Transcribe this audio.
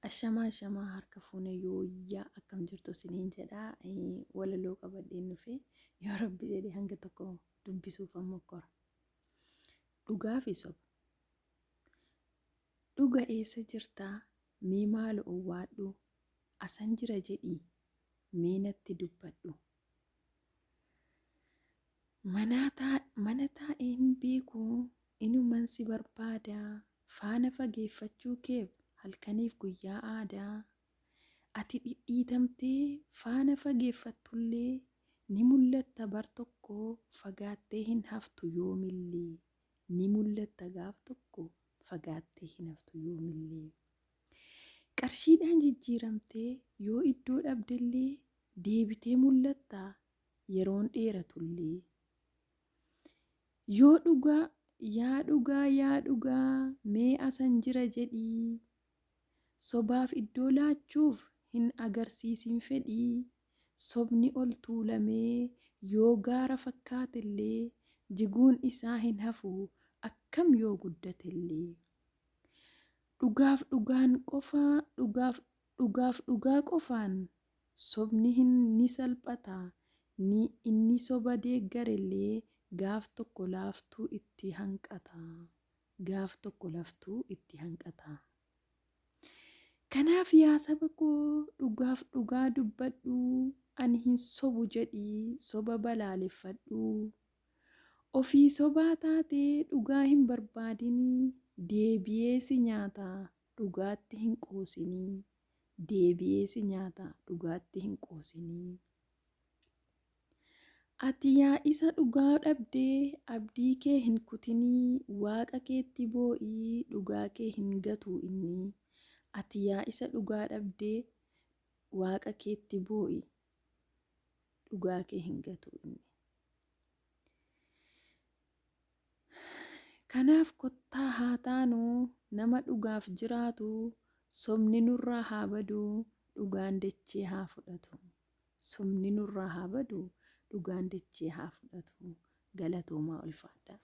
Ashamaa ashamaa harka fuune yooyyaa akkam jirtu isiniin jedha. Walaloo qabadheen dhufe yoo rabbi jedhe hanga tokko dubbisuuf ammoo kora. Dhugaa fi soba. Dhuga eessa jirtaa mee maalo owwaadhu asan jira jedhii mee natti dubbadhu. Mana taa'ee hin beeku inuman si barbaada faana fageeffachuu keef halkaniif guyyaa aadaa. Ati dhidhiitamtee faana fageeffattullee ni mul'atta bar tokko fagaattee hin haftu yoomillee. Ni mul'atta gaaf tokko fagaattee hin haftu yoomillee. Qarshiidhaan jijjiiramtee yoo iddoo dhabdellee deebitee mul'atta yeroon dheeratullee. Yoo dhugaa yaa dhugaa yaa dhugaa mee asan jira jedhii. Sobaaf iddoo laachuuf hin agarsiisin fedhii. Sobni ol tuulamee yoo gaara fakkaatellee jiguun isaa hin hafu akkam yoo guddatellee. Dhugaaf dhugaan qofa dhugaaf dhugaaf dhugaa qofaan sobni hin ni salphata ni inni soba deeggarellee gaaf tokko laaftuu itti hanqata. Gaaf tokko laftuu itti hanqata. Kanaaf yaa saba koo dhugaaf dhugaa dubbadhu ani hin sobu jedhii soba balaaleffadhu. Ofii sobaa taatee dhugaa hin barbaadinii deebi'ee si nyaata dhugaatti hin qoosinii. Deebi'ee si nyaata dhugaatti hin qoosinii. Ati yaa isa dhugaa dhabdee abdii kee hin kutinii waaqa keetti boo'ii dhugaa kee hin gatu inni. Ati yaa isa dhugaa dhabdee waaqa keetti boo'i dhugaa kee hin gatu inni. Kanaaf kottaa haa taanu nama dhugaaf jiraatu sobni nurraa haa badu dhugaan dachee haa fudhatu. Sobni nurraa haa badu dhugaan dachee haa fudhatu. Galatoomaa ulfaadhaa.